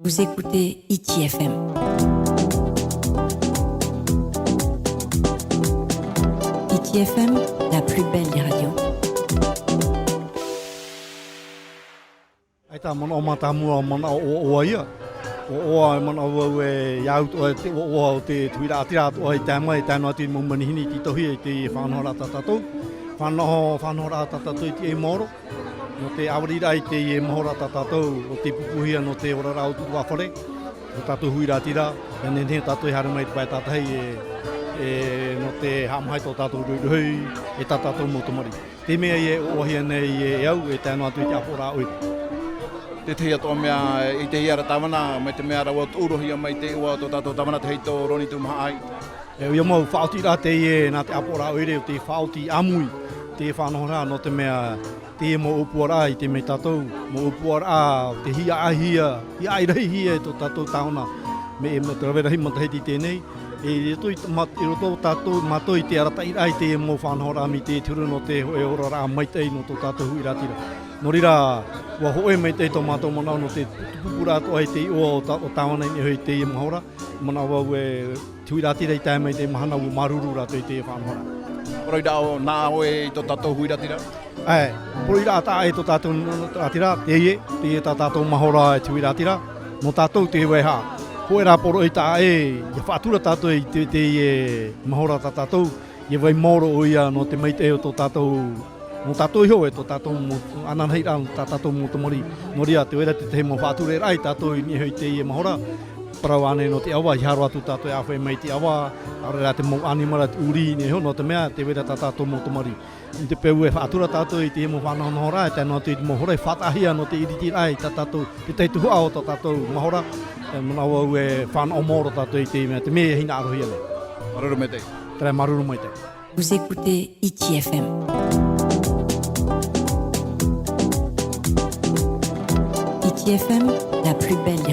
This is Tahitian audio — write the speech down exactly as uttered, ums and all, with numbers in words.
Vous écoutez Hiti F M. Hiti F M, la plus belle des radios. ʻAita, manaʻo mātāmua, manaʻo ʻoaʻoa ia. ʻOaʻoa, e manaʻo au e, ia au atoʻa te ʻoaʻoa o te huiraʻatira atoʻa i tae mai, e tae noa atu i te mau manihini i tītauhia i te faʻanahoraʻa tā tātou. Faʻanaho-, faʻanahoraʻa tā tātou i teie mahora. Nō te ʻāvariraʻa i teie mahora tā tātou, ʻo tei pupuhia nō te oraraʻa o te ʻutuāfare, tō tātou huiraʻatira, ʻia nehenehe tātou e haere mai i te pae tātahi e, e, nō te haʻamāha i tō tātou rohirohi, e tā tātou mau tamariʻi. Te mea ia e ʻoaʻoahia nei e, e au, e tae noa atu i te ʻāpoʻoraʻa ʻoire. Te tahi atoʻa mea, i teie ra tāvana, mai te mea rāua tuʻurohia mai te iʻoa o tō tātou tāvana, te haitō Roni Tumahaʻai. E, ʻoia mau faʻaotiraʻa teie nā te ʻāpoʻoraʻa ʻoire, ʻo tei faʻaoti ʻāmui te faʻanahoraʻa, nō te mea teie mau ʻōpuaraʻa i te mea tātou, mau ʻōpuaraʻa, te hiaʻai hia, hiaʻai rahi hia e tō tātou taona, mea, e, mea te rave rahi matahiti i teie nei, e, i roto i, ma-, i roto tātou, mātou i te arataʻiraʻa i teie mau faʻanahoraʻa mai te huru nō te hōʻē oraraʻa maitaʻi nō tō tātou huiraʻatira. Nō reira, ʻua hōʻē maitaʻi tō mātou manaʻo nō te pupuraʻa atoʻa i te iʻoa o tā-, o tāvana i niʻa iho i teie mahora, manaʻo au e, te huiraʻatira i tae mai i te mahana ʻua māuruuru rātou i te faʻanahoraʻa. Poroʻi rā ʻo, nā ʻoe i tō tātou huiraʻatira? ʻAe, poroʻi rā taʻa ʻē tō tātou huiraʻatira, teie, teie tā tātou mahora e te huiraʻatira. Nō tātou te vaiiho. Hōʻē rā poroʻi taʻa ʻē, ʻia faʻatura tātou i te, teie mahora tā tātou, ʻia vai maoro ʻoia nō te maitaʻi o tō tātou, nō tātou iho e tō tātou mau ananahi ra, tā tātou mau tamariʻi. Nō reira, tē vai ra te tahi mau faʻatureraʻa ia tātou i niʻa iho i teie mahora. Parau ānei nō te ʻava, ʻeiaha roa atu tātou e ʻāfaʻi mai i te ʻava, ʻaore rā te mau ʻanimara, te ʻūrī i niʻa iho, nō te mea, tē vai ra tā tātou mau tamariʻi. I te peu e faʻatura tātou i teie mau faʻanahonahoraʻa, e tae noa atu i te mau hora e faʻataʻahia nō te ʻiritiraʻa i tā tātou, te tahi tuhaʻa o tā tātou mahora, e manaʻo au e fānaʻo maoro tātou i te mea, te mea e hinaʻarohia nei. Māuruuru maitaʻi. Terā, māuruuru maitaʻi. Vous écoutez Hiti F M. Hiti F M, la plus belle des